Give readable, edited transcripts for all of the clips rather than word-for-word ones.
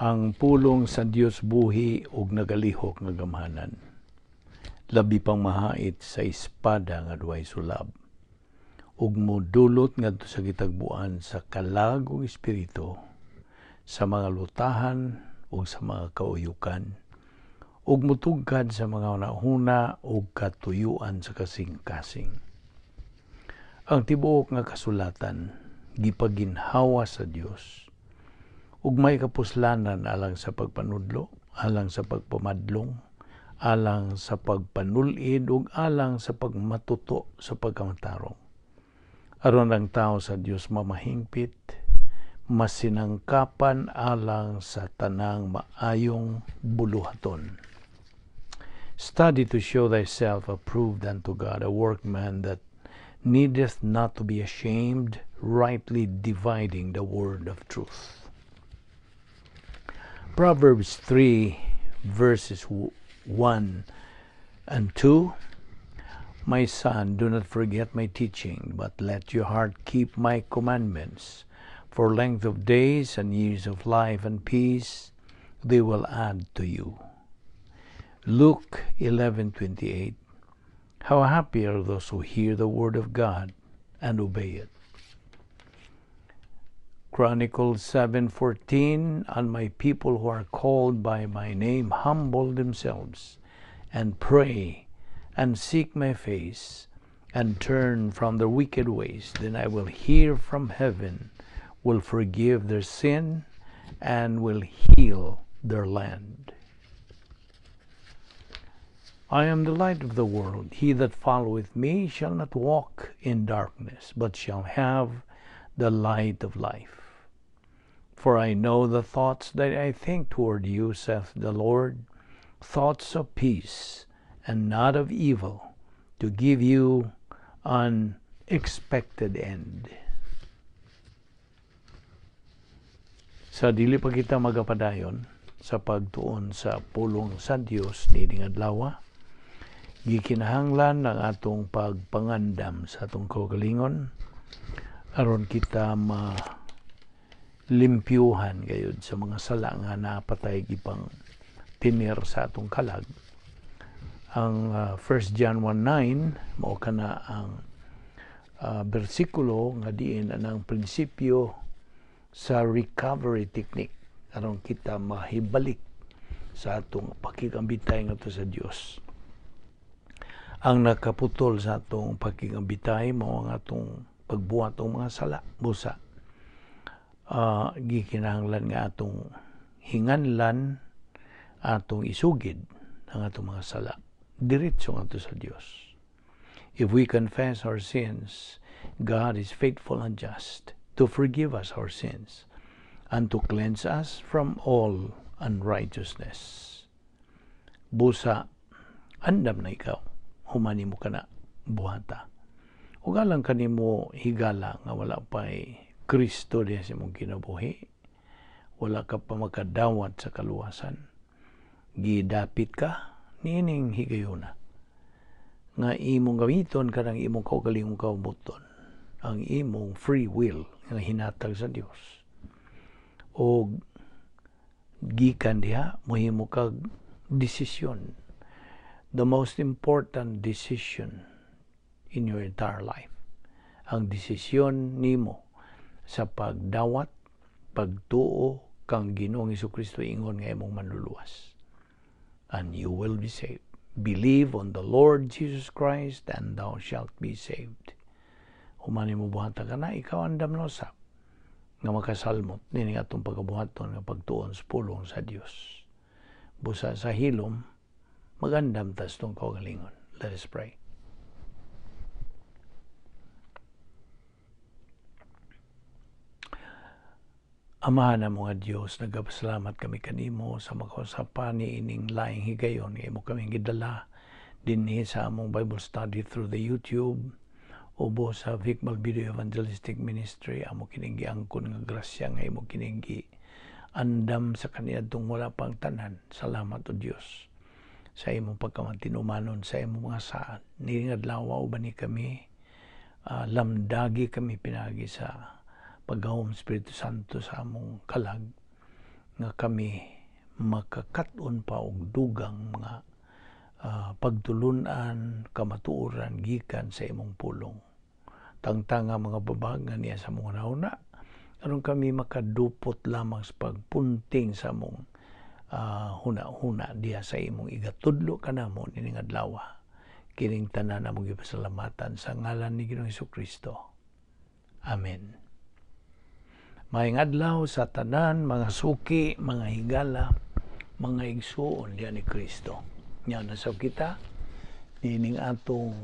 Ang pulong sa Dios buhi ug nagalihok nga gamhanan. Labi pang mahait sa espada nga duhay sulab, ug modulot ngadto sa gitagbuan sa kalag ug espiritu, sa mga lutahan ug sa mga kauyukan, ug mutugkad sa mga hunahuna ug katuyuan sa kasing-kasing. Ang tibuok nga kasulatan gipaginhawa sa Dios ug may kapuslanan alang sa pagpanudlo, alang sa pagpamadlong, alang sa pagpanulid ug alang sa pagmatuto sa pagkamatarong, aron ang tao sa Dios mamahingpit, masinangkapan alang sa tanang maayong buluhaton. Study to show thyself approved unto God, a workman that needeth not to be ashamed, rightly dividing the word of truth. Proverbs 3 verses 1 and 2. My son, do not forget my teaching, but let your heart keep my commandments. For length of days and years of life and peace they will add to you. Luke 11:28. How happy are those who hear the word of God and obey it. Chronicles 7:14. And my people who are called by my name humble themselves and pray and seek my face and turn from their wicked ways, then I will hear from heaven, will forgive their sin, and will heal their land. I am the light of the world. He that followeth me shall not walk in darkness, but shall have the light of life. For I know the thoughts that I think toward you, saith the Lord, thoughts of peace and not of evil, to give you an expected end. Sa dili pa kita magapadayon sa pagtuon sa pulong sa Dios niining adlaw, gikinahanglan ang atong pagpangandam sa atong kaugalingon aron kita ma limpyuhan gayud sa mga sala nga napatay gipang tinir sa atong kalag. Ang 1 John 1:9 mao kana ang bersikulo nga diin anang prinsipyo sa recovery technique aron kita mahibalik sa atong pakigambitay ngadto sa Dios. Ang nakaputol sa atong pakigambitay mao ang atong pagbuhat og mga sala. Busa gikinahanglan nga atong hinganlan, atong isugid ang atong mga sala diretso ngadto sa Dios. If we confess our sins, God is faithful and just to forgive us our sins and to cleanse us from all unrighteousness. Busa, andam na ikaw, human nimo kana buhata. Ug alang kanimo higala nga wala pa'y Kristo diha sa imong kinabuhi, wala ka pa makadawat sa kaluwasan, gidapit ka niining higayuna nga imong gamiton kanang imong kaugalingong kabubut-on, ang imong free will nga hinatag sa Dios, og gikan diha mohimo kag desisyon, the most important decision in your entire life, ang desisyon nimo sa pagdawat, pagtuo kang Ginoong Hesukristo ingon nga imong manluluwas, and you will be saved. Believe on the Lord Jesus Christ and thou shalt be saved. Human nimo buhata kana, ikaw andam na usab nga makasalmot nining atong pagabuhaton nga pagtuon sa pulong sa Dios. Busa sa hilom, magandam ta sa atong kaugalingon. Let us pray. Amahan namo nga Dios, nagapasalamat kami kanimo sa makausapan ni ining laing higayon nga imo kaming gidala dinhi sa among Bible study through the YouTube ubo sa Vic Balbido Evangelistic Ministry. Amo kining giangkon nga grasya nga imo kining giandam sa kaniadtong wala pang tanan. Salamat o Dios sa imong pagkamatinumanon sa imong mga saad. Niining adlaw uban ni kami, lamdagi kami pinagi sa paggahom Espiritu Santo sa among kalag. nga kami makakat-on pa og dugang mga pagtulunan, kamatuoran gikan sa imong pulong. Tangtanga mga babag nga niya sa among hunahuna aron kami makadupot lamang sa pagpunting sa among huna-huna diha sa imong igatudlo kanamo nining adlaw. Kining tanan among gipasalamatan sa ngalan ni Ginoong Kristo. Amen. Maayong adlaw sa tanan, mga suki, mga higala, mga igsuon diha ni Kristo. Nya na sa kita nining atong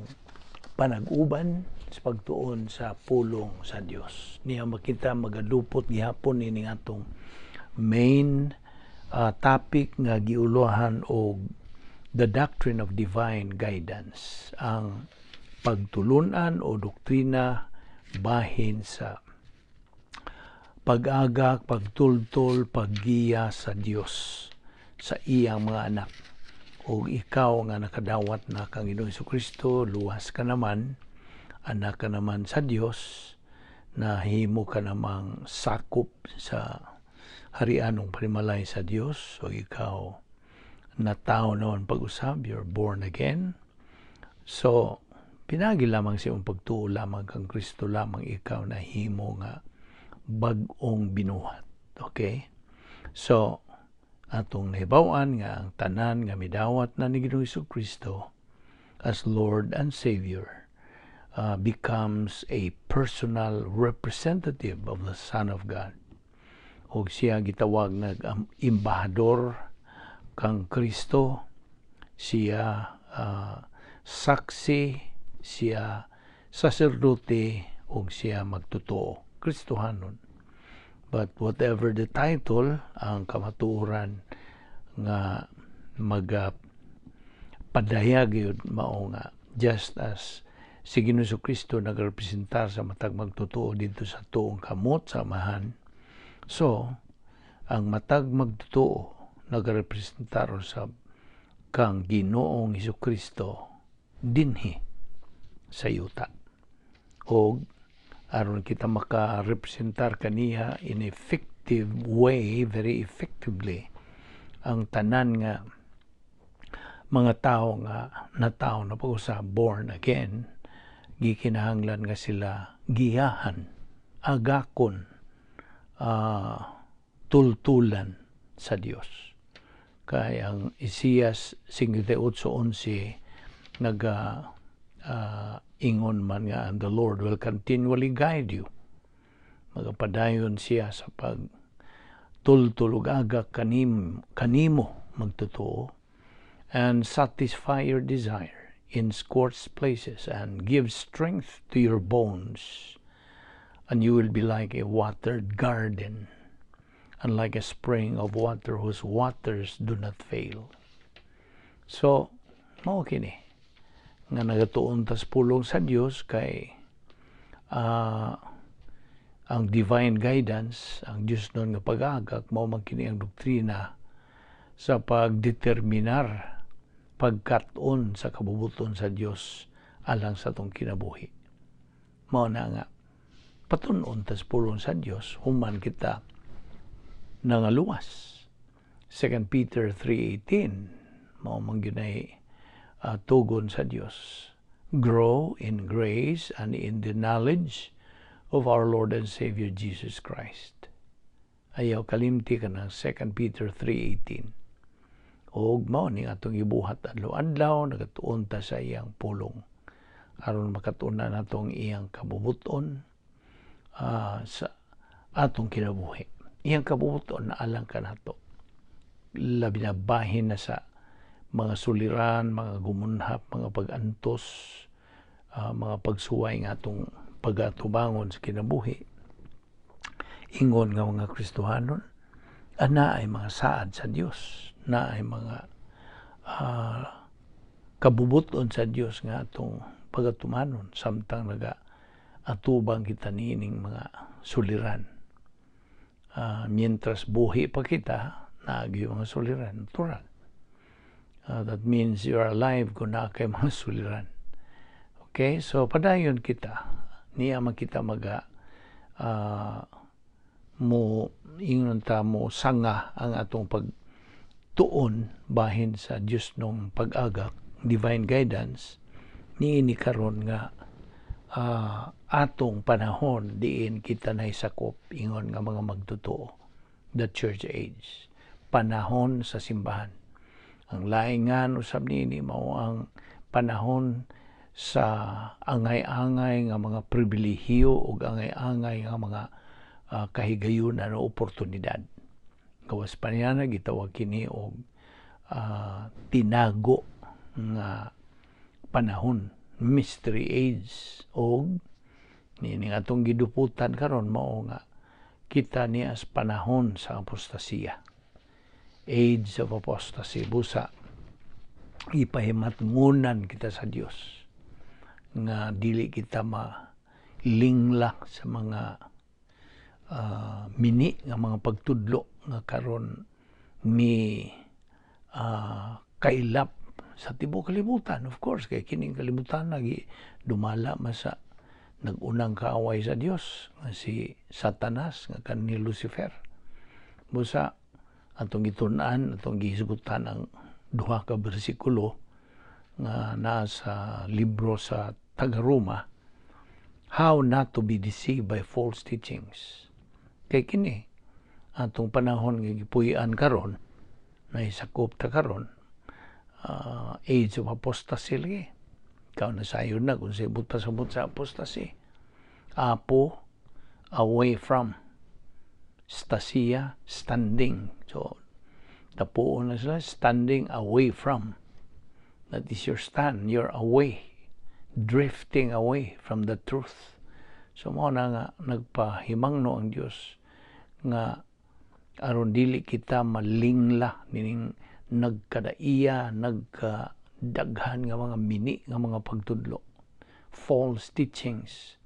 panag-uban sa pagtuon sa pulong sa Dios. Niya makita magadupot gihapon nining atong main topic nga giuluhan og the doctrine of divine guidance, ang pagtulunan o doktrina bahin sa pag-agak, pagtultol, paggiya sa Dios sa iyang mga anak. O ikaw nga nakadawat na kang Ginoong Kristo, luwas ka naman, anak ka naman sa Dios, nahimo ka namang sakop sa harianong panimalay sa Dios, o ikaw natao naman pag-usab, you're born again. So, pinagi lamang sa iyong pagtuo lamang kang Kristo lamang, ikaw nahimo nga bag-ong binuhat. Okay? So, atong nahibaw-an nga ang tanan nga midawat na ni Ginoong Kristo as Lord and Savior becomes a personal representative of the Son of God. Og siya gitawag nag embahador kang Kristo, siya saksi, siya saserdote, ug siya magtotoo. Kristohanon. But whatever the title, ang kamatuoran nga maga padayag yun mao nga just as si Ginoong Kristo nagrepresentar sa matag magtotoo dito sa tuong kamot sa Amahan. So, ang matag magtotoo nagrepresentar sa kang Ginoong Kristo dinhi sa yuta. Og aron kita makarepresentar kaniya in effective way, very effectively, ang tanan nga mga tao nga natao na pag-usab, born again, gikinahanglan nga sila giyahan, agakon, tultulan sa Dios. Kay ang Isaias 58:11 naga ingon man nga, "And the Lord will continually guide you." Magapadayon siya sa pag tultul ug agak kanimo magtotoo, "and satisfy your desire in scorched places and give strength to your bones, and you will be like a watered garden and like a spring of water whose waters do not fail." So, mao kini nga nagatuon tas pulong sa Dios kay ang divine guidance, ang Dios nun nga pag-agak, mao man kini ang doktrina sa pagdeterminar pagkat-on sa kabubuton sa Dios alang sa atong kinabuhi. Mao na nga patun-on tas pulong sa Dios human kita nangaluwas. 2 Peter 3:18 mao man gyud tugon sa Dios. "Grow in grace and in the knowledge of our Lord and Savior Jesus Christ." Ayaw kalimti ka ng 2 Peter 3:18. Og mao ni atong ibuhat adlaw-adlaw, nagatuon ta sa iyang pulong aron makatunan natong iyang kabubuton sa atong kinabuhi. Iyang kabubuton na alang kanato. Labi na bahin na sa mga suliran, mga gumunhap, mga pag-antos, mga pagsuway nga atong pagatubangon sa kinabuhi. Ingon nga mga Kristohanon, ana ay mga saad sa Dios, na ay mga kabubuton sa Dios nga atong pagatumanon samtang naga atubang kita niining mga suliran. Mientras buhi pa kita, naagi mga suliran, natural. That means you are alive kung naa kay mga suliran. Okay, so padayon kita. Niya man kita maga mo Ingon ta mo sanga ang atong pagtuon bahin sa Dios nung pag-agak, divine guidance niini karon nga atong panahon diin kita nahisakop ingon nga mga magtotoo, the church age, panahon sa simbahan. Ang laingan usab niini mao ang panahon sa angay-angay nga mga pribilehiyo ug angay-angay nga mga kahigayunan o oportunidad. Gawas pa niya na gitawag kini og tinago nga panahon, mystery age. Og niini atong giduputan karon mao nga kita niya sa panahon sa apostasiya, age of apostasy. Busa ipahimatngunan kita sa Dios nga dili kita malingla sa mga mini nga mga pagtudlo nga karon mi kailap sa tibuok kalibutan. Of course, kay kining kalibutan nagi dumala man sa nag-unang kaaway sa Dios nga si Satanas, nga kan ni Lucifer. Busa atong gitun-an, atong gihisgutan ang duha ka bersikulo nga naa sa libro sa taga-Roma, how not to be deceived by false teachings. Kay kini atong panahon nga gipuy-an karon, nahisakop ta karon, age of apostasy lagi. Ikaw na sayon na kung sa ibot pasabot sa apostasy. Apo, away from. Stasia, standing. So, tapuon na sila, standing away from. That is your stand. You're away. Drifting away from the truth. So, mao na nga nagpahimangno ang Dios nga aron dili kita malingla nining nagkadaiya, nagkadaghan nga mga mini nga mga pagtudlo, false teachings.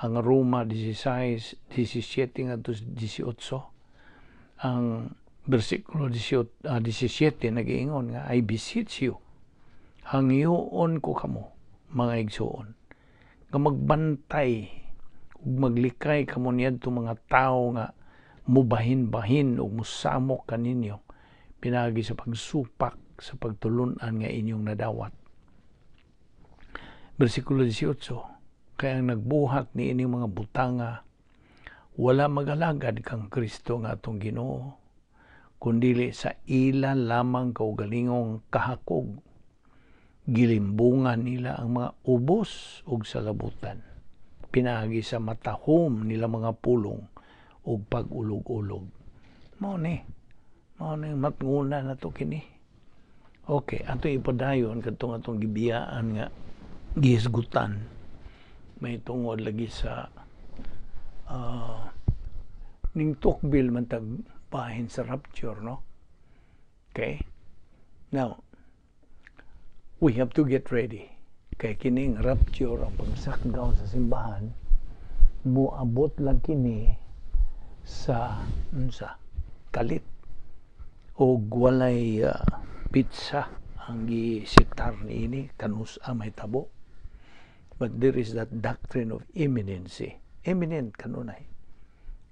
Ang Roma 16, 17 ngadto 18, ang bersikulo 18, 17 nagiingon nga, "I beseech you," hangyoon ko kamo, mga igsuon, nga magbantay ug maglikay kamo niadto mga tawo nga mubahin-bahin ug musamok kaninyo pinaagi sa pagsupak sa pagtulunan nga inyong nadawat. Bersikulo 18, kay ang nagbuhat ni ining mga butanga wala magalagad kang Kristo nga atong Ginoo, kundili sa ila lamang kaugalingong kahakog. Gilimbungan nila ang mga ubos ug salabutan pinaagi sa matahom nila mga pulong ug pag-ulog-ulog. Mao ni matnguna na to kini. Okay, ato ipadayon kadtong atong gibiyaan nga gihisgutan may tungod lagi sa ning tukbil man tag bahin sa rapture, no? Okay, now we have to get ready kay kining rapture, ang pagsakgaw sa simbahan, moabot lang kini sa unsa kalit og walay petsa ang gisitar niini kanus-a mahitabo. But there is that doctrine of imminency, imminent kanunay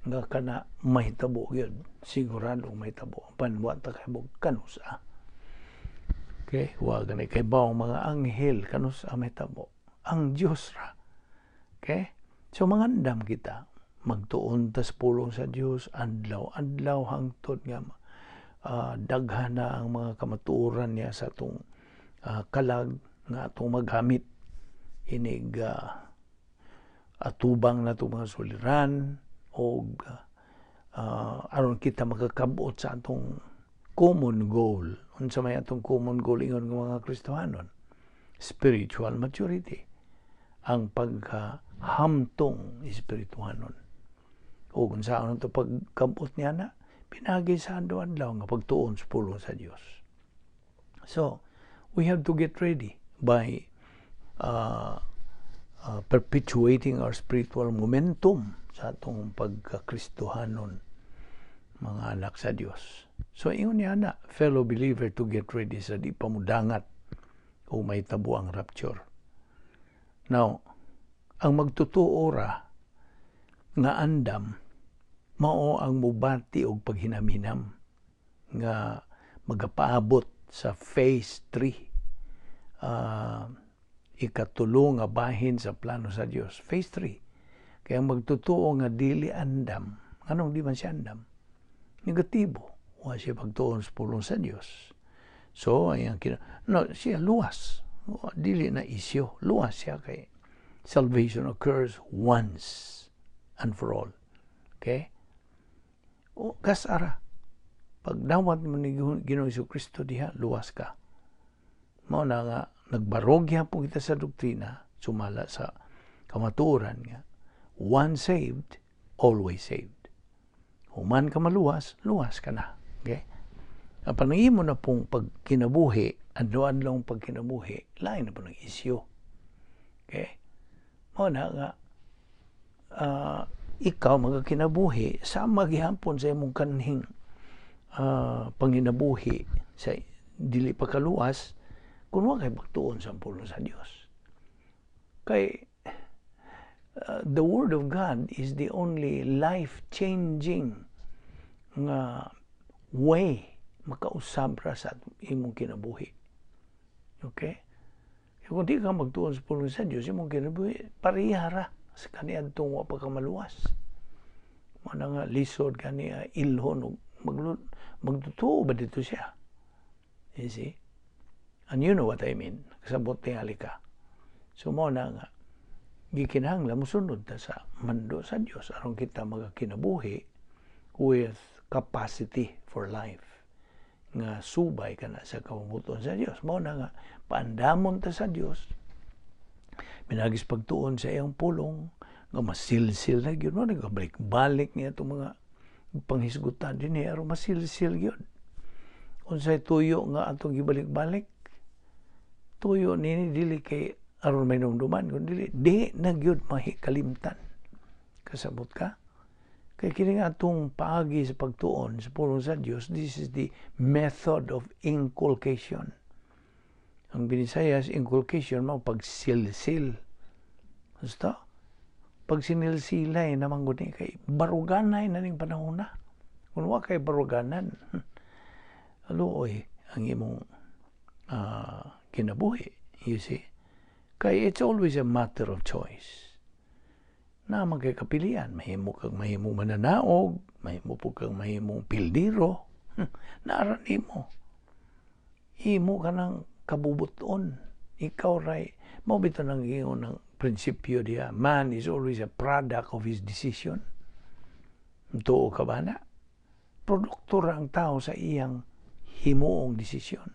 nga kana mahitabo gyud, sigurado mahitabo, apan wa ta kahibog kanus-a. Okay, wa gani kay ang mga anghel kanus-a mahitabo, ang Dios ra. Okay, so mangandam kita, magtuon ta sa pulong sa Dios adlaw-adlaw hangtod nga daghan na ang mga kamatuoran niya sa atong kalag nga atong maghamit inig atubang na itong mga suliran o aron kita makakabot sa atong common goal. Unsa may atong common goal ingon ng mga Kristohanon? Spiritual maturity, ang pagkahamtong espirituhanon. O kung saan ito pagkabot niya na pinagi sa adlaw-adlaw nga pagtuon sa pulong sa Dios. So we have to get ready by perpetuating our spiritual momentum sa atong pagkakristohanon, mga anak sa Dios. So ingon niya na, fellow believer, to get ready sa di pa mudangat o may tabo ang rapture. Now, ang magtotoo ra nga andam Mao ang mubati og paghinamhinam nga magapaabot sa phase 3. Ikatulo nga bahin sa plano sa Dios. Phase 3. Kaya magtotoo nga dili andam. Anong di man siya andam? Negatibo. Wa siya pagtuon sa pulong sa Dios. So, ayan, no, siya luwas. Dili na isyo. Luwas siya kay salvation occurs once and for all. Okay? O, kasara. Pag dawat mo ni Ginoong Kristo diha, luwas ka. Mao na nga, nagbarog po kita sa doktrina, sumala sa kamatuoran nga, once saved, always saved. Human ka maluwas, luwas ka na. Okay? Ang panangimo na pong pagkinabuhi, adlaw-adlaw pagkinabuhi, lain na po ng isyo. Okay? Mao na nga, ikaw magakinabuhi sa magihapon sa imong kanhing panginabuhi sa dili pa kaluwas kung wa kay pagtuon sa pulong sa Dios. Kay the word of God is the only life-changing nga way makausab ra sa imong kinabuhi. Okay? Kung di ka magtuon sa pulong sa Dios, imong kinabuhi pareha ra sa kaniadtong wa pa ka maluwas. Mao na nga lisod kani ilhon og magtotoo ba dito siya? You see? And you know what I mean. Kasabot tingali ka. So mao na nga gikinahanglan mosunod ta sa mando sa Dios aron kita magakinabuhi with capacity for life nga subay ka na sa kabubut-on sa Dios. Mao na nga paandamon ta sa Dios pinagis pagtuon sa iyang pulong nga masilsil na gyud mo, nagabalik-balik niya itong mga panghisgutan din eh, aron masilsil gyud. Unsay tuyo nga atong gibalik-balik? Tuyo nini dili kay aron may numduman, kun dili di na gyud mahikalimtan. Kasabot ka? Kay kini nga atong paagi sa pagtuon sa pulong sa Dios, this is the method of inculcation. Ang Binisayas, inculcation mao pagsilsil. Basta pag sinilsilay naman gud ni kay baruganay na ning panahon na. Kung wa kay baruganan, aluoy ang imong kinabuhi, you see. Kay it's always a matter of choice. Na man kay kapilian, mahimo kang mahimong mananaog, mahimo po kang mahimong pildiro. Naara nimo. Imo ka ng kabubuton. Ikaw ray, mao bitaw nang ingon ng prinsipyo diha, man is always a product of his decision. Tuo ka ba na? Produkto ra ang tao sa iyang himuong desisyon.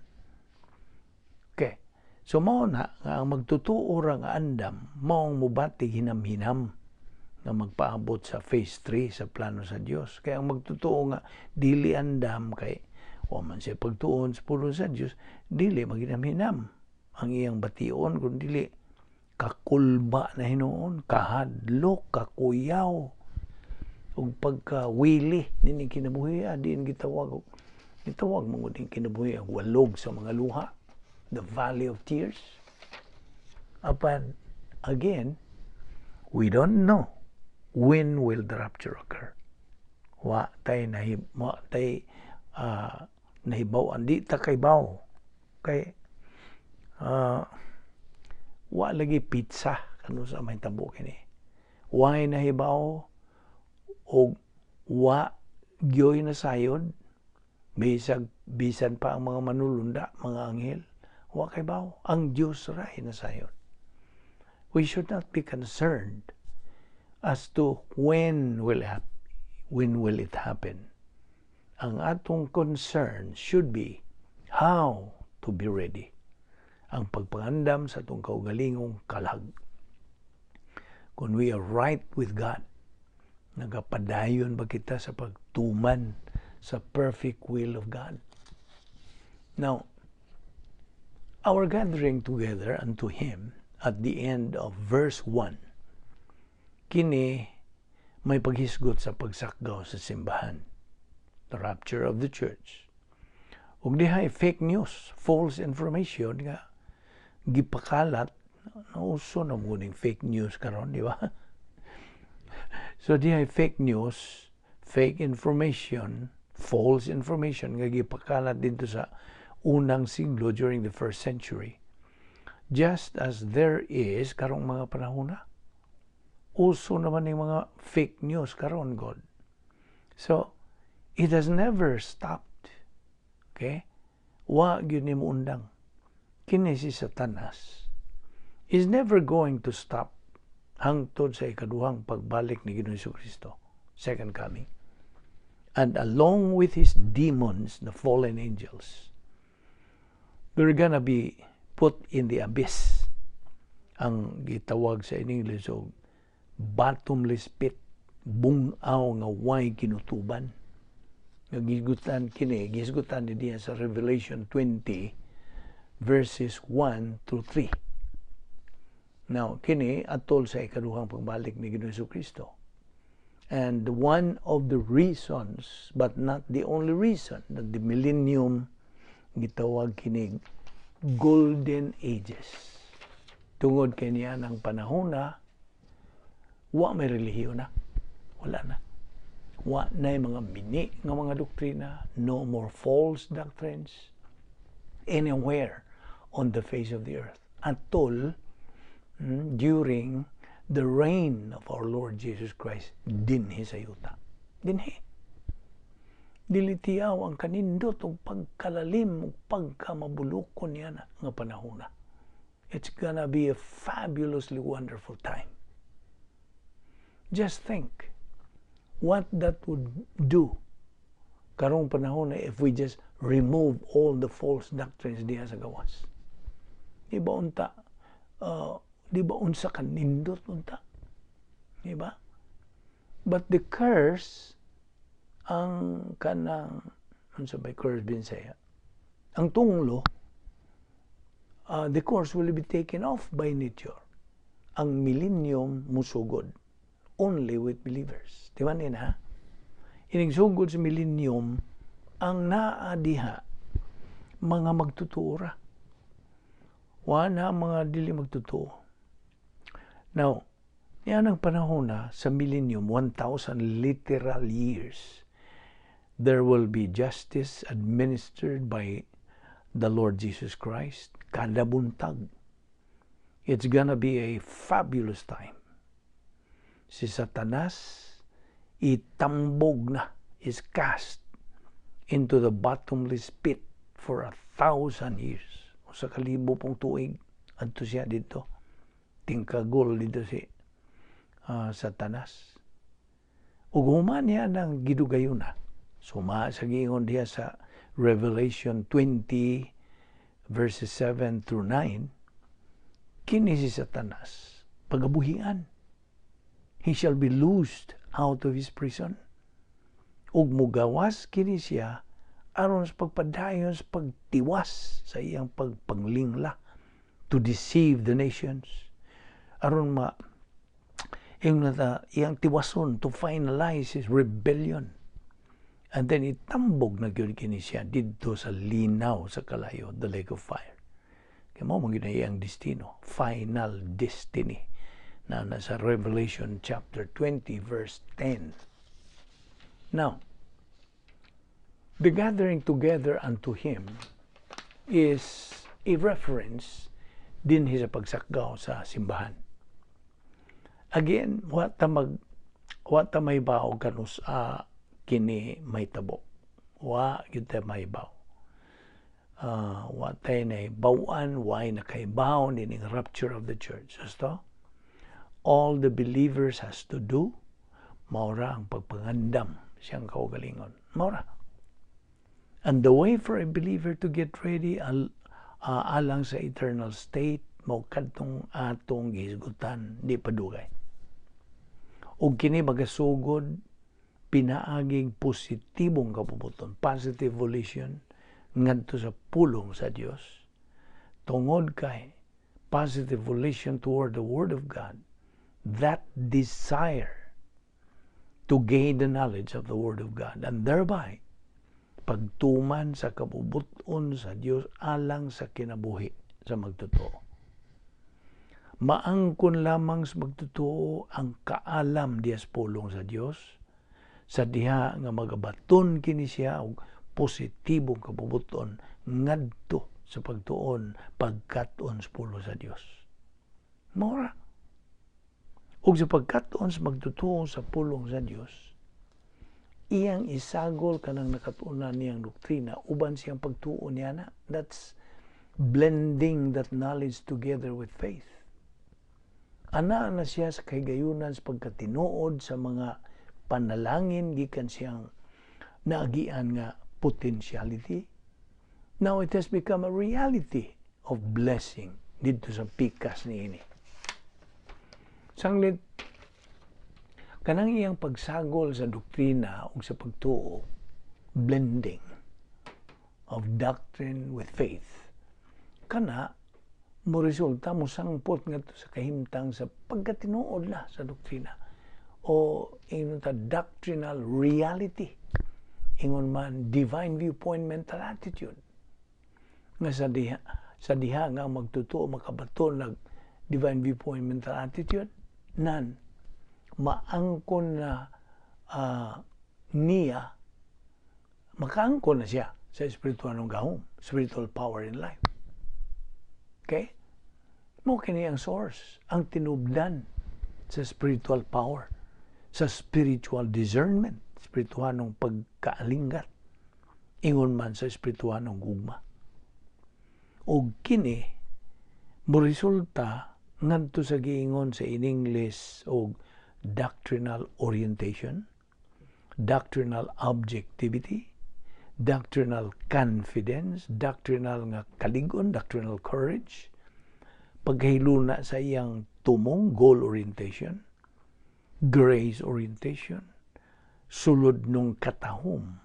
Okay. So mao na nga ang magtutuo ra nga andam, maong mubati hinam-hinam nga magpaabot sa phase 3 sa plano sa Dios. Kaya ang magtutuo nga dili andam kay wa man siya pagtuon sa pulong sa Dios, dili maghinam-hinam ang iyang bation kun dili kakulba na hinuon, kahadlok, kakuyaw, ug pagkawili nining kinabuhi, diin gitawag mo ning kinabuhi ang walog sa mga luha, the valley of tears. Apan again, we don't know when will the rapture occur. Wa tay nahibaw, di ta kaybaw kay wa lagi petsa kano sa may tabo kini. Way nahibaw og wa gyoy na sayod, bisag bisan pa ang mga manulunda, mga anghel, wa kay baw. Ang Dios ra nasayod. We should not be concerned as to when will it happen. Ang atong concern should be how to be ready. Ang pagpangandam sa atong kaugalingong kalag. Kung we are right with God, nagapadayon ba kita sa pagtuman sa perfect will of God? Now, our gathering together unto Him at the end of verse 1, kini may paghisgot sa pagsakgaw sa simbahan, the rapture of the church. Ug dihay fake news, false information nga gipakalat, nauso na mo ning fake news karon, di ba? So dihay fake news, Fake information, false information nga gipakalat didto sa unang siglo, during the first century. Just as there is karong mga panahon na. Uso naman yung mga fake news karon gud. So, it has never stopped. Okay? Wa gyud ni undang. Kini si Satanas is never going to stop hangtod sa ikaduhang pagbalik ni Ginoong Kristo, second coming. And along with his demons, the fallen angels, they're gonna be put in the abyss. Ang gitawag sa in English og bottomless pit, bungaw nga way kinutuban. Nga gisgutan kini, gisgutan ni diya sa Revelation 20 verses 1 to 3. Now, kini atol sa ikaduhang pagbalik ni Ginoong Kristo. And one of the reasons, but not the only reason, that the millennium gitawag kinig golden ages. Tungod kay niya ng panahon na wa may relihiyon na. Wala na. Wa na mga mini nga mga doktrina, no more false doctrines anywhere on the face of the earth. Atol during the reign of our Lord Jesus Christ dinhi sa yuta. Dinhi. Dili tiyaw ang kanindot og pagkalalim ug pagkamabulukon niya na nga panahon na. It's gonna be a fabulously wonderful time. Just think what that would do karong panahon na if we just remove all the false doctrines diha sa gawas. Di ba unta, di ba unsa kanindot unta? Di ba? But the curse, ang kanang, unsa ba curse Binsaya? Ang tunglo, the curse will be taken off by nature. Ang millennium musugod only with believers. Di ba niya ha? Inigsugod sa millennium, ang naa diha, mga magtutuo ra. Wala mga dili magtutuo. Now, yan ang panahon na sa millennium, 1,000 literal years, there will be justice administered by the Lord Jesus Christ kada buntag. It's gonna be a fabulous time. Si Satanas itambog na, is cast into the bottomless pit for 1,000 years. 1,000 pong tuig adto siya didto. Tingkagol didto si Satanas. Ug human niya ng gidugayon na. Suma sa giingon diha sa Revelation 20 verses 7 through 9, kini si Satanas pagabuhian. He shall be loosed out of his prison. Ug mugawas kini siya aron sa pagpadayon sa pagtiwas sa iyang pagpanglingla, to deceive the nations, aron ma ingon na iyang tiwason, to finalize his rebellion. And then itambog na gyud kini siya didto sa linaw sa kalayo, the lake of fire, kay mao man gyud iyang destino, final destiny na nasa Revelation chapter 20 verse 10. Now, the gathering together unto him is a reference din sa pagsakgaw sa simbahan. Again, wa ta mahibaw kanus-a kini mahitabo. Wa gyud ta mahibaw. Wa tay nahibaw-an, way nakaibaw nining rapture of the church. Gusto? All the believers has to do mao ra ang pagpangandam siyang kaugalingon. Mao ra. And the way for a believer to get ready alang sa eternal state mao kadtong atong gihisgutan di pa dugay. Ug kini magasugod pinaaging positibong kabubut-on, positive volition ngadto sa pulong sa Dios. Tungod kay positive volition toward the Word of God, that desire to gain the knowledge of the Word of God and thereby pagtuman sa kabubut-on sa Dios alang sa kinabuhi sa magtotoo. Maangkon lamang sa magtotoo ang kaalam diya sa pulong sa Dios. Sa diha nga magabaton kini siya og positibong kabubuton ngadto sa pagtuon, pagkat-on sa pulong sa Dios. Mora. Ug sa pagkat-on sa magtutuo sa pulong sa Dios, iyang isagol kanang nakatuonan niyang doktrina uban siyang pagtuo niya na. That's blending that knowledge together with faith. Ana na siya sa kahigayunan sa pagkatinuod sa mga panalangin gikan siyang naagian nga potentiality. Now it has become a reality of blessing dito sa pikas niini. Sanglit kanang iyang pagsagol sa doktrina ug sa pagtuo, blending of doctrine with faith, kana mo resulta, mo sangpot ngadto sa kahimtang sa pagkatinuod na sa doktrina o ingon ta doctrinal reality, ingon man divine viewpoint mental attitude, nga sa diha nga magtutuo makabaton nag divine viewpoint mental attitude nan maangkon na niya, makaangkon na siya sa espiritual ng gahom, spiritual power in life. Okay, mo kini ang source, ang tinubdan sa spiritual power, sa spiritual discernment, espirituhanong pagkaalinggat, ingon man sa espirituhanong gugma. Ug kini mo resulta ngadto sa giingon sa in English og doctrinal orientation, doctrinal objectivity, doctrinal confidence, doctrinal nga kaligon, doctrinal courage, pagkahiluna sa iyang tumong, goal orientation, grace orientation, sulod nung katahom,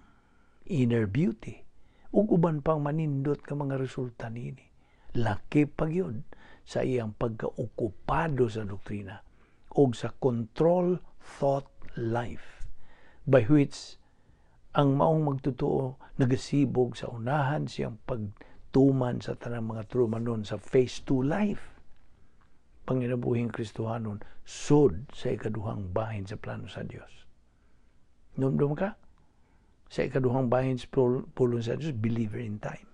inner beauty, ug uban pang manindot nga mga resulta niini. Laki pa gyud sa iyang pagkaokupado sa doktrina ug sa control thought life by which ang maong magtotoo nagasibog sa unahan siyang pagtuman sa tanang mga tulumanon sa phase 2 life, panginabuhing Kristohanon, sud sa ikaduhang bahin sa plano sa Dios. Numdum ka? Sa ikaduhang bahin sa pulong sa Dios, believer in time.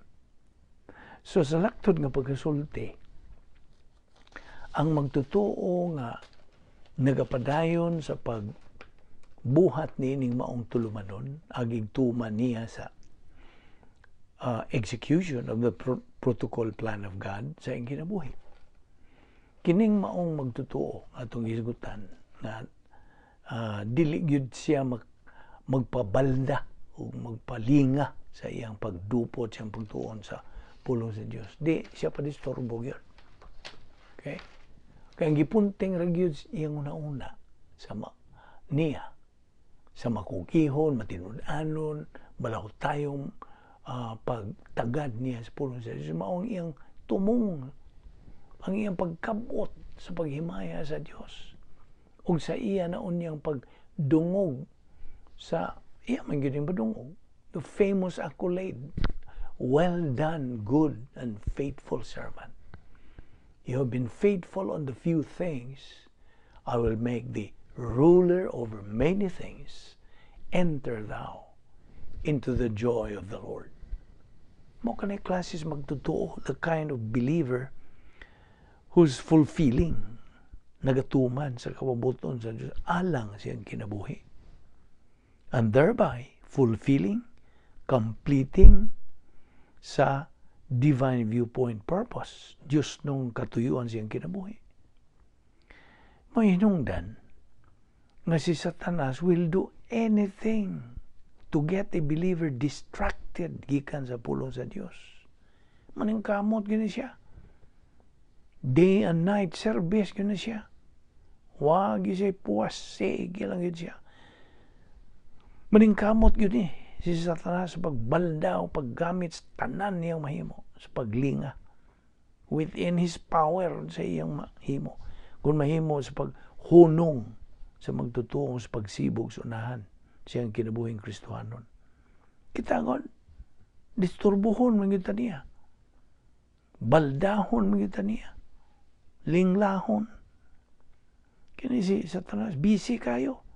So sa laktod nga pagkasulti, ang magtotoo nga nagapadayon sa pagbuhat niining maong tulumanon, agig tuman niya sa execution of the protocol plan of God sa iyang kinabuhi. Kining maong magtotoo atong hisgutan nga dili gyud siya magpabalda o magpalinga sa iyang pagdupot, siyang pagtuon sa pulong sa Dios. Di siya padisturbo gyud. Okay? Kaya ang gipunting ra gyud iyang una-una sa niya sa makukihon, matinud-anon, balaw tayong pagtagad niya sa pulong sa Dios. Maong iyang tumong, ang iyang pagkabot sa paghimaya sa Dios. Ug sa iya na unyang pagdungog sa iya man gyud padungog. The famous accolade, "Well done, good and faithful servant. You have been faithful on the few things. I will make thee ruler over many things. Enter thou into the joy of the Lord." Mo kanay klases magtotoo, the kind of believer who's fulfilling, nagatuman sa kababuton sa Diyos alang siyang kinabuhi. And thereby, fulfilling, completing sa divine viewpoint purpose, Diyos nung katuyuan siyang kinabuhi. May hinungdan nga si Satanas will do anything to get a believer distracted gikan sa pulong sa Dios. Maningkamot gini siya. Day and night service gini siya. Wag siya puwas, sige lang yun siya. Maningkamot yun eh si Satanas sa pagbalda o paggamit sa tanan niyang mahimo sa paglinga within his power sa iyang mahimo kung mahimo sa paghunong sa magtutuong sa pagsibog sa unahan siyang kinabuhing Kristohanon. Kita gon, disturbuhon man gyud niya. Baldahon man gyud niya. Linglahon. Kini si Satanas, busy kayo.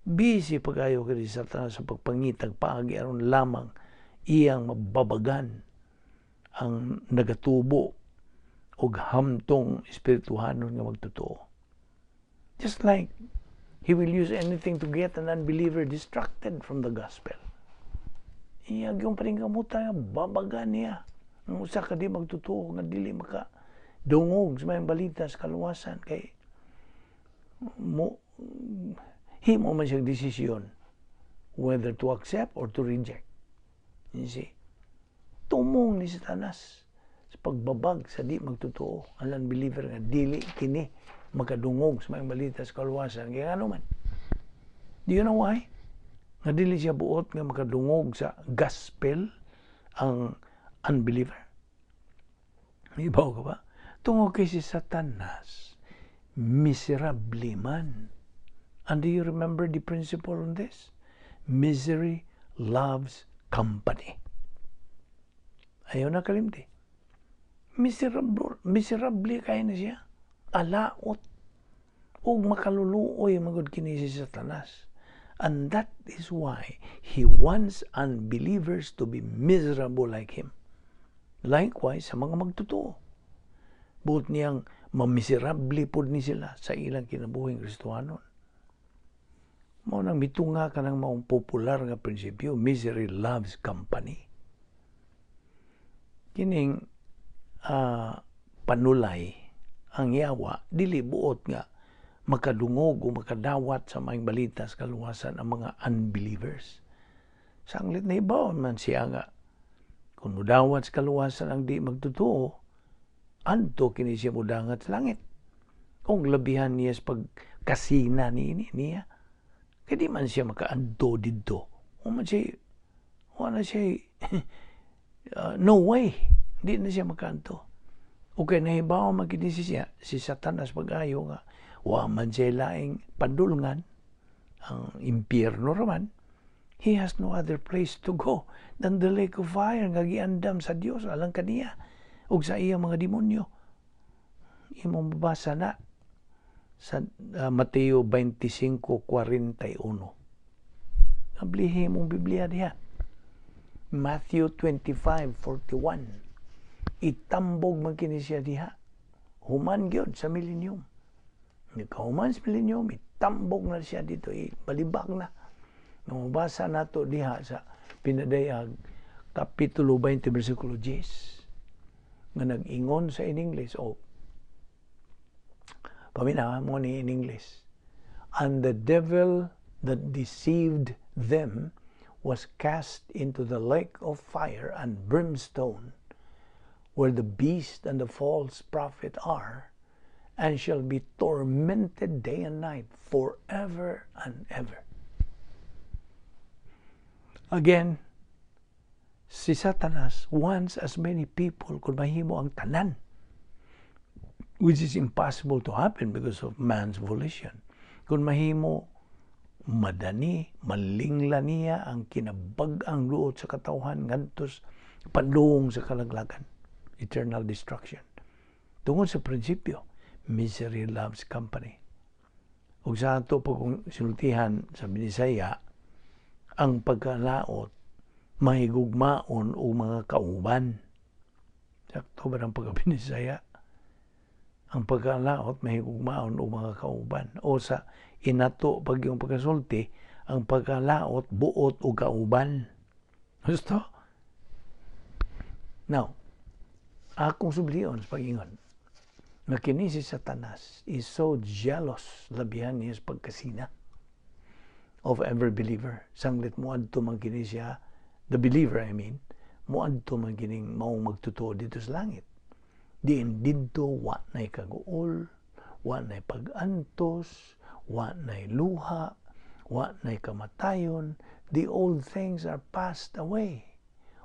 Busy pag-ayo kay si Satanas sa pagpangitag paagi aron lamang iyang mababagan ang nagatubo og hamtong espirituhanon nga magtotoo. Just like he will use anything to get an unbeliever distracted from the gospel. Iya gyung paningkamutan nga babagan niya ang usa ka di magtotoo nga dili maka dungog sa maayong balita sa kaluwasan, kay mo himo man siyang desisyon whether to accept or to reject. You see? Tumong ni Satanas sa pagbabag sa di magtotoo, ang unbeliever nga dili kini makadungog sa maayong balita sa kaluwasan. Kaya ano man? Do you know why? Nga dili siya buot nga makadungog sa gospel ang unbeliever. Ibaw ka ba? Tungod kay si Satanas, miserable man. And do you remember the principle on this? Misery loves company. Ayaw na kalimti. Miserable, miserable kay na siya. Alaot. Ug makaluluoy magod kini si Satanas. And that is why he wants unbelievers to be miserable like him. Likewise, sa mga magtotoo. Buot niyang mamiserable pod ni sila sa ilang kinabuhing Kristohanon. Mao nang mitunga ka ng maong popular nga prinsipyo, misery loves company. Kining panulay, ang yawa, dili buot nga makadungog o makadawat sa maayong balita sa kaluwasan ang mga unbelievers. Sanglit na ibaw man siya nga kung mudawat sa kaluwasan ang di magtotoo, adto kini siya mudangat sa langit. Kung labihan niya sa pagkasina ni niya, kaya di man siya makaadto didto. O man siya, wala siya, no way, di na siya makaadto. Okay, nahibaw man kini siya, si Satanas pag-ayo nga, wa man siya laing padulngan, ang impyerno raman, he has no other place to go than the lake of fire nga giandam sa Dios alang kaniya ug sa iyang mga demonyo. Imong mabasa na sa Mateo 25:41. Ablihi mong Biblia diha. Matthew 25:41. Itambog man kini siya diha. Human gyud sa millennium. Nagkahuman sa millennium, itambog na siya dito, balibag na. Nung mabasa nato diha sa Pinadayag, Kapitulo 20, versikulo 10, nga nag-ingon sa in English, o, paminaw mo ni in English, "And the devil that deceived them was cast into the lake of fire and brimstone, where the beast and the false prophet are, and shall be tormented day and night forever and ever." Again, si Satanas wants as many people kung mahimo ang tanan, which is impossible to happen because of man's volition. Kung mahimo, madani, malingla niya ang kinabag-ang luot sa katawhan ngadto padung sa kalaglagan, eternal destruction. Tungod sa prinsipyo, misery loves company. Ug sa ato pag sinultihan sa Binisaya, ang pagkalaot mahigugmaon o mga kauban. Sakto ba ang pagkabinisaya? Ang pagkalaot mahigugmaon o mga kauban. O sa inato pag yung pagkasulti, ang pagkalaot buot o kauban. Gusto? Now, akong sublion sa pag-ingon, nga kini si Satanas is so jealous, labihan niya sa pagkasina of every believer. Sanglit mo adto man kini siya, the believer I mean, moadto man kining maong magtotoo dito sa langit. Diin didto wa nay kaguol, wa nay pag-antos, wa nay luha, wa nay kamatayon. The old things are passed away.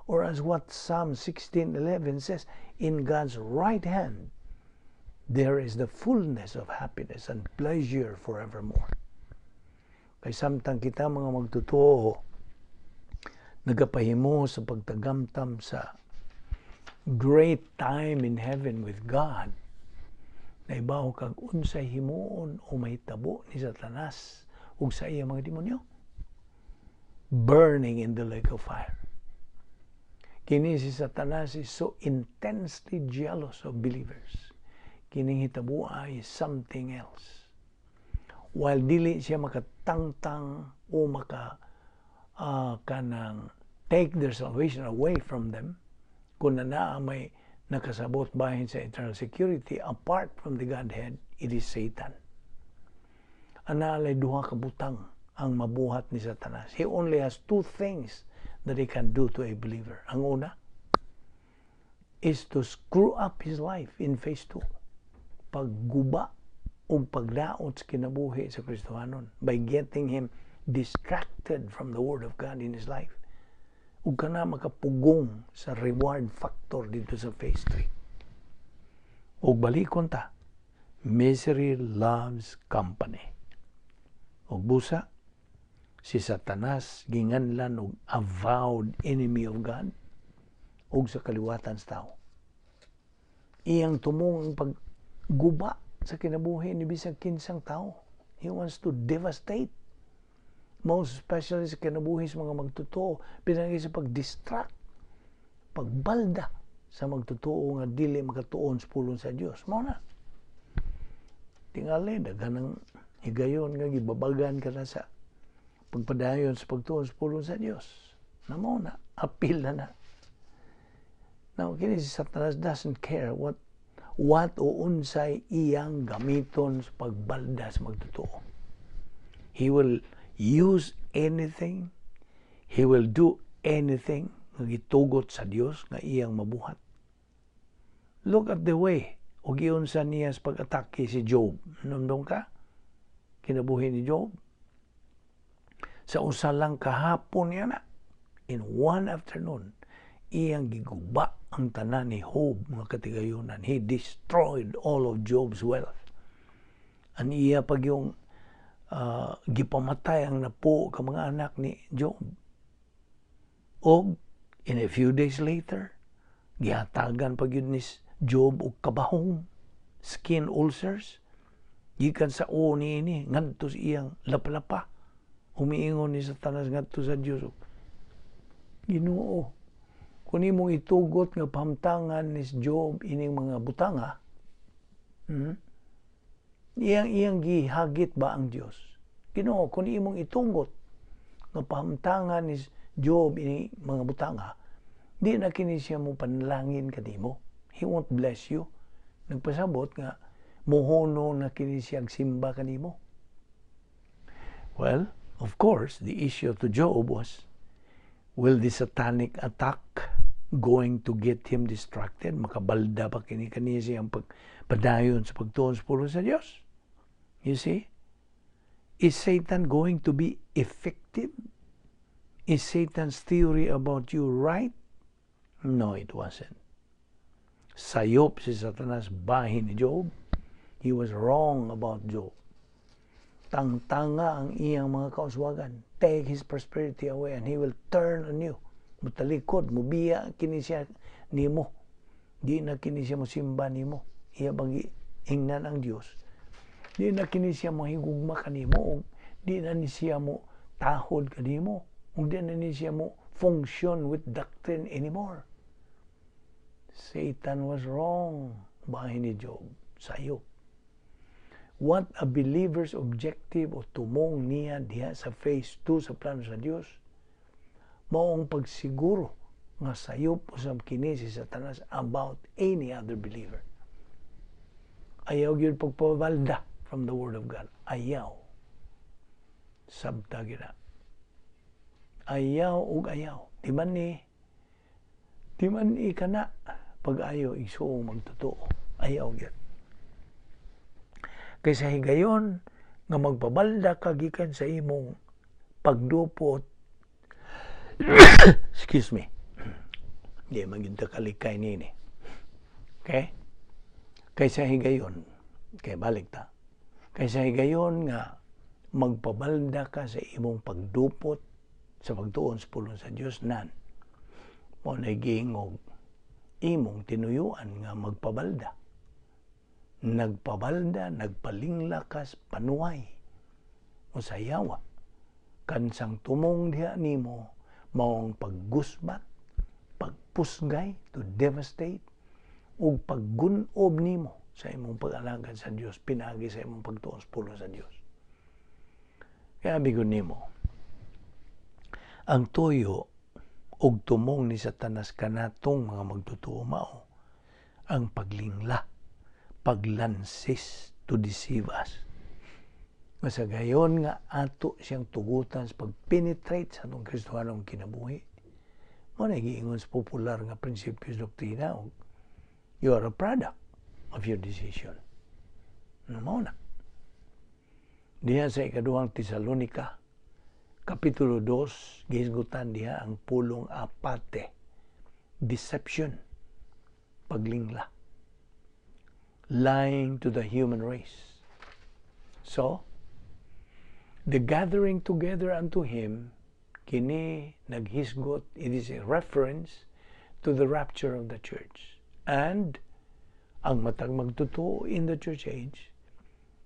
Or as what Psalm 16:11 says, in God's right hand there is the fullness of happiness and pleasure forevermore. Kay samtang kita mga magtotoo nagapahimo sa pagtagamtam sa great time in heaven with God, naibaw kag unsay himuon o mahitabo ni Satanas ug sa iya mga demonyo. Burning in the lake of fire. Kini si Satanas is so intensely jealous of believers. Kining hitabua is something else. While dili siya makatangtang o maka kanang take their salvation away from them, kung na naa may nakasabot bahin sa eternal security apart from the Godhead, it is Satan. Ana lay duha ka butang ang mabuhat ni Satanas. He only has two things that he can do to a believer. Ang una is to screw up his life in phase 2. Pagguba o pagdaot sa kinabuhi sa Kristohanon by getting him distracted from the Word of God in his life. Ug kana makapugong sa reward factor dito sa phase 3. Ug balikon ta, misery loves company. Ug busa, si Satanas ginganlan og avowed enemy of God ug sa kaliwatan sa tao. Iyang tumong pagguba sa kinabuhi ni bisag kinsang tao. He wants to devastate, most especially sa kinabuhi sa mga magtotoo, pinagi sa pag-distract, pagbalda sa magtotoo nga dili makatuon sa pulong sa Dios. Mao na. Tingali, daghan ng higayon nga gibabagan ka na sa pagpadayon sa pagtuon sa pulong sa Dios. Na mao na, apil na na. Now, kini si Satanas doesn't care what o unsay iyang gamiton sa pagbalda sa magtotoo. He will use anything, he will do anything nga gitugot sa Dios nga iyang mabuhat. Look at the way o giunsa niya sa pag-atake si Job. Numdum ka? Kinabuhi ni Job. Sa usa lang kahapon niya na, in one afternoon, iyang giguba ang tanan ni Job mga katigayunan. He destroyed all of Job's wealth. Ang iya pag yung gipamatay ang napo ka mga anak ni Job. Og in a few days later, gihatagan pa gyud ni Job og kabahong, skin ulcers, gikan sa o niini ngadto sa iyang lapalapa. Umiingon ni Satanas ngadto sa Dios, "Ginoo, kung imong itugot nga pahamtangan ni Job ining mga butanga," Iyang gihagit ba ang Dios? "Ginoo, kung imong itugot nga pahamtangan ni Job ini mga butanga, di na kini siya mo panalangin kanimo. He won't bless you." Nagpasabot nga muhuno na kini siya simba kanimo. Well, of course, the issue to Job was, will the satanic attack going to get him distracted? Makabalda pa kini kaniya siyang pagpadayon sa pagtuon sa pulong sa Dios? You see? Is Satan going to be effective? Is Satan's theory about you right? No, it wasn't. Sayop si Satanas bahin ni Job. He was wrong about Job. Tangtanga ang iyang mga kauswagan. Take his prosperity away and he will turn on you. Mutalikod, mubiya kini siya nimo. Di na kini siya mosimba nimo. Iya bang ingnan ang Dios? Di na kini siya mohigugma kanimo. Di na ni siya mo tahod kanimo. Ug di na ni siya mo function with doctrine anymore. Satan was wrong bahin ni Job. Sayop. What a believer's objective o tumong niya diha sa phase 2 sa plano sa Dios, maong pagsiguro nga sayop usab kini si Satanas about any other believer. Ayaw gyud pagpabalda from the Word of God. Ayaw. Sabta gina. Ayaw ug ayaw. Di man ni kana pag-ayo igsuong magtotoo. Ayaw gyud. Kaysa higayon nga magpabalda ka gikan sa imong pagdupot, excuse me, di man gyud ta kalikay nini. Okay, kaysa higayon kay balik ta, kaysa higayon nga magpabalda ka sa imong pagdupot sa pagtuon sa pulong sa Dios, nan mo na giingog imong tinuyuan nga magpabalda, nagpabalda, nagpalinglakas panuway. o sa yawa. Kansang tumong diha nimo mao ang paggusbat, pagpusgay, to devastate, ug paggunob nimo sa imong pag-alagad sa Dios pinaagi sa imong pagtuo sa pulong sa Dios. Kaya bigon nimo, ang tuyo ug tumong ni Satanas kanatong mga magtotoo mao ang paglingla, paglansis, to deceive us. Nga sa gayon nga ato siyang tugutan sa pag-penetrate sa atong Kristohanong kinabuhi. Mao na giingon sa popular nga prinsipyo sa doktrina, you are a product of your decision. No, mao na. Diha sa Ikaduhang Tesalonika, Kapitulo 2, gihisgutan diha ang pulong apate, deception, paglingla, lying to the human race. So, the gathering together unto him, kini naghisgot, it is a reference to the rapture of the church. And ang matag magtotoo in the church age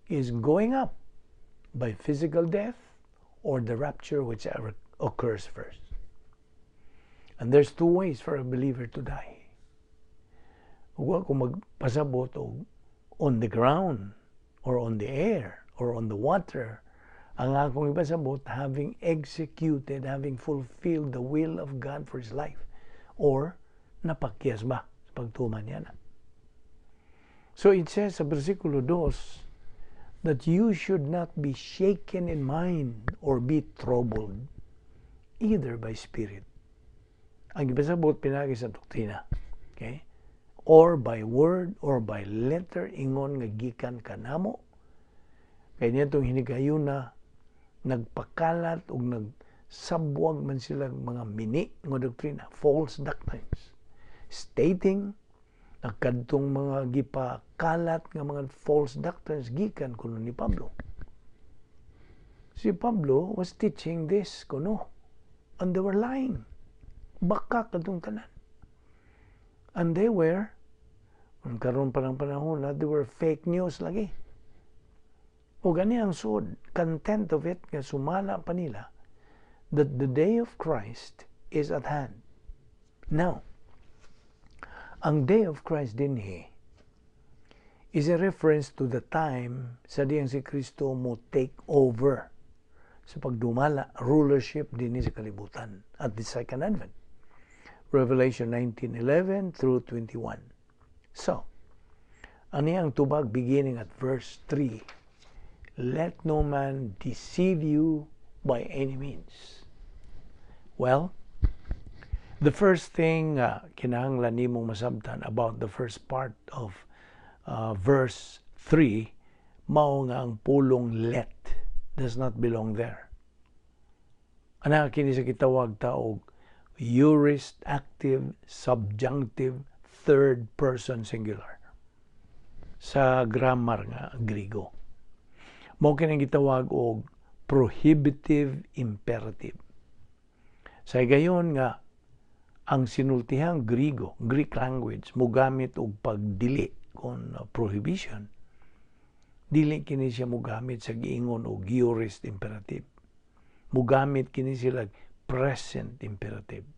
is going up by physical death or the rapture, whichever occurs first. And there's two ways for a believer to die. Ug kung magpasabot og on the ground or on the air or on the water, ang akong ipasabot, having executed, having fulfilled the will of God for his life, or napakyas ba sa pagtuman niya na. So it says sa versikulo 2 that you should not be shaken in mind or be troubled either by spirit. Ang ipasabot pinaagi sa doktrina. Okay? Or by word or by letter ingon nga gikan kanamo. Kay nitong hinigayuna nagpakalat og nagsabwag man sila mga mini nga doktrina, false doctrines, stating na kadtong mga gipakalat nga mga false doctrines gikan kuno ni Pablo. Si Pablo was teaching this kuno and they were lying. Baka kadtong tanan. And they were, kung karon pa ng panahon na, they were fake news lagi. O gani ang sud, content of it, nga sumala pa nila, that the day of Christ is at hand. Now, ang day of Christ dinhi is a reference to the time sa diyang si Kristo mo take over sa pagdumala, rulership dinhi sa kalibutan at the second advent. Revelation 19:11 through 21. So, ani ang tubag beginning at verse 3: "Let no man deceive you by any means." Well, the first thing kinahanglan nimong masabtan about the first part of verse 3, mao nga ang pulong "let" does not belong there. Ana kini sa gitawag ta og aorist active subjunctive third person singular sa grammar nga Grigo. Mao kini gitawag og prohibitive imperative. Sa higayon nga ang sinultihang Grigo, Greek language, mogamit og pagdili kon prohibition. Dili kini siya mogamit sa giingon og aorist imperative. Mogamit kini sila present imperative.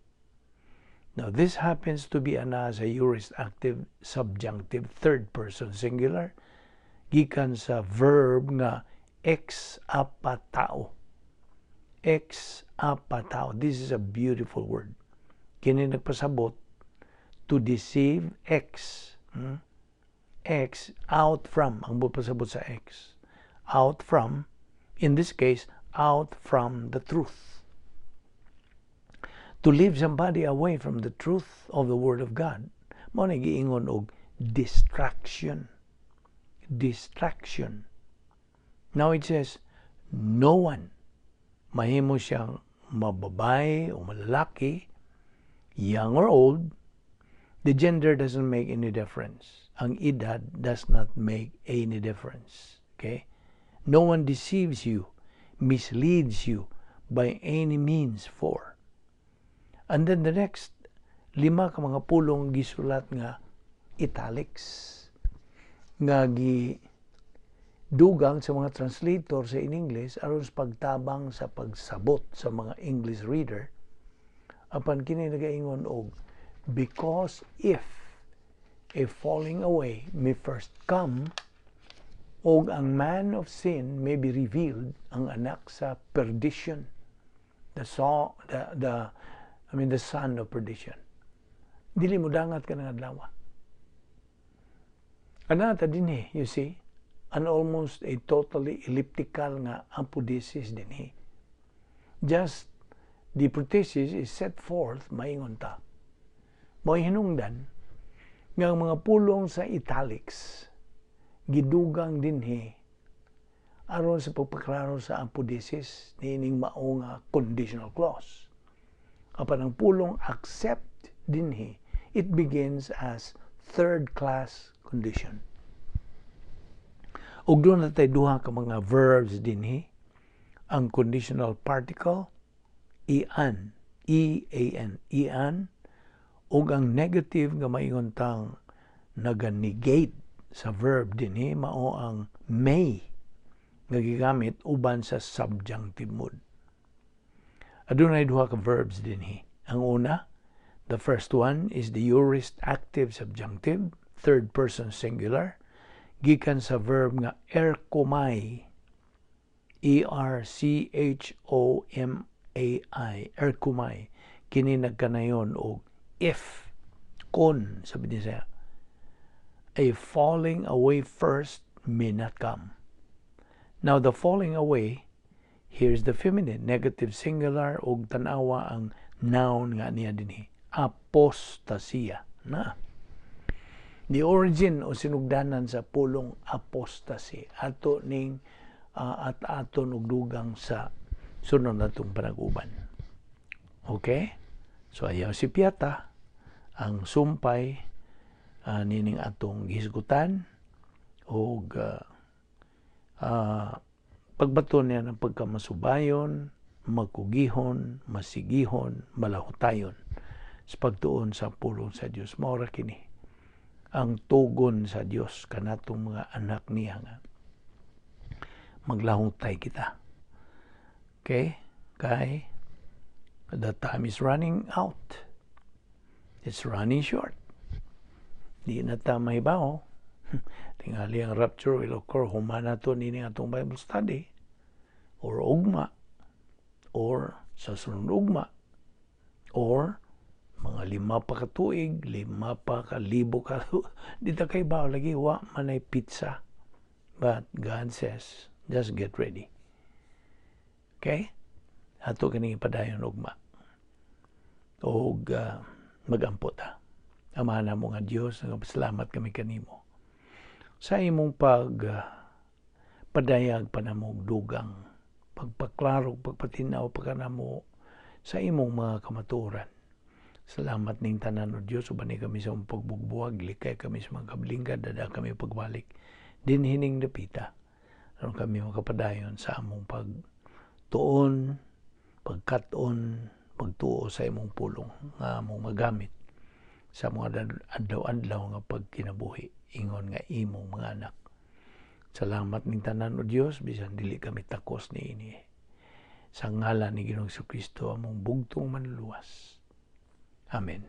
Now, this happens to be ana sa aorist active subjunctive third person singular gikan sa verb nga ex apatao. Ex apatao. This is a beautiful word. Kini nagpasabot to deceive ex. Ex, out from. Ang pasabot sa ex. Out from, in this case, out from the truth. To leave somebody away from the truth of the Word of God. Mao na giingon og distraction. Distraction. Now it says, no one, mahimo siyang mababae o malalaki, young or old, the gender doesn't make any difference. Ang edad does not make any difference. Okay? No one deceives you, misleads you by any means for. And then the next, lima ka mga pulong gisulat nga italics nga gi Dugang sa mga translator sa in English aron sa pagtabang sa pagsabot sa mga English reader. Apan kini nagaingon og because if a falling away may first come og ang man of sin may be revealed, ang anak sa perdition, the saw the I mean, the son of perdition. Dili mo dangat kanang adlaw. Ana ta dinhi, you see, an almost a totally elliptical nga apodesis dinhi. Just the prothesis is set forth, maingon ta. Mo'y hinungdan nga ang mga pulong sa italics gidugang dinhi aron sa pagpaklaro sa apodesis niining mao nga conditional clause. Apan ang pulong "accept" dinhi, it begins as third class condition. Ug duna tay duha ka mga verbs dinhi. Ang conditional particle ean, E-A-N, ean, ug ang negative nga maingon tang naga-negate sa verb dinhi mao ang "may" nga gigamit uban sa subjunctive mood. Adunay duha ka verbs dinhi. Ang una, the first one is the aorist active subjunctive, third person singular, gikan sa verb nga erchomai, E R C H O M A I, erchomai. Kini nagkanayon og if, kon, sabi niya, a falling away first may not come. Now the falling away, here's the feminine, negative singular, og tanawa ang noun nga niya dinhi, apostasia na. The origin o sinugdanan sa pulong apostasy ato ning at aton og dugang sa sunod natong panag-uban. Okay? So ayaw si Piata ang sumpay nining atong gihisgutan og pagbaton niya ng pagkamasubayon, magkugihon, masigihon, malahutayon sa pagtuon sa pulong sa Dios. Mao ra kini ang tugon sa Dios kanatong mga anak niya nga maglahutay kita. Okay? Kay the time is running out. It's running short. Di na ta mahibaw. Tingali ang rapture will occur human nato nini atong Bible study or ugma or sa sunod ugma or mga 5 pa ka tuig, 5 pa ka libo ka, di ta kay ba lagi, wa manay petsa. But God says, just get ready. Okay? Ato kini padayon ugma. Og magampo ta. Amahan namo nga Dios, nagpasalamat kami kanimo sa imong pag padayag pa namo dugang pagpaklaro, pagpatinaw pa kanamo sa imong mga kamatuoran. Salamat ning tanan, O Dios, uban kami sa imong pagbugbuwag, likay kami sa mga kabalingad, dada kami pagbalik dinhining dapita. Aron kami makapadayon sa among pagtuon, pagkat-on, pagtuo sa imong pulong nga among magamit sa mga adlaw-adlaw nga pagkinabuhi ingon nga imong mga anak. Salamat ning tanan, O Dios, bisan dili kami takos niini. Sa ngalan ni Ginoong Kristo, among bugtong manluluwas. Amen.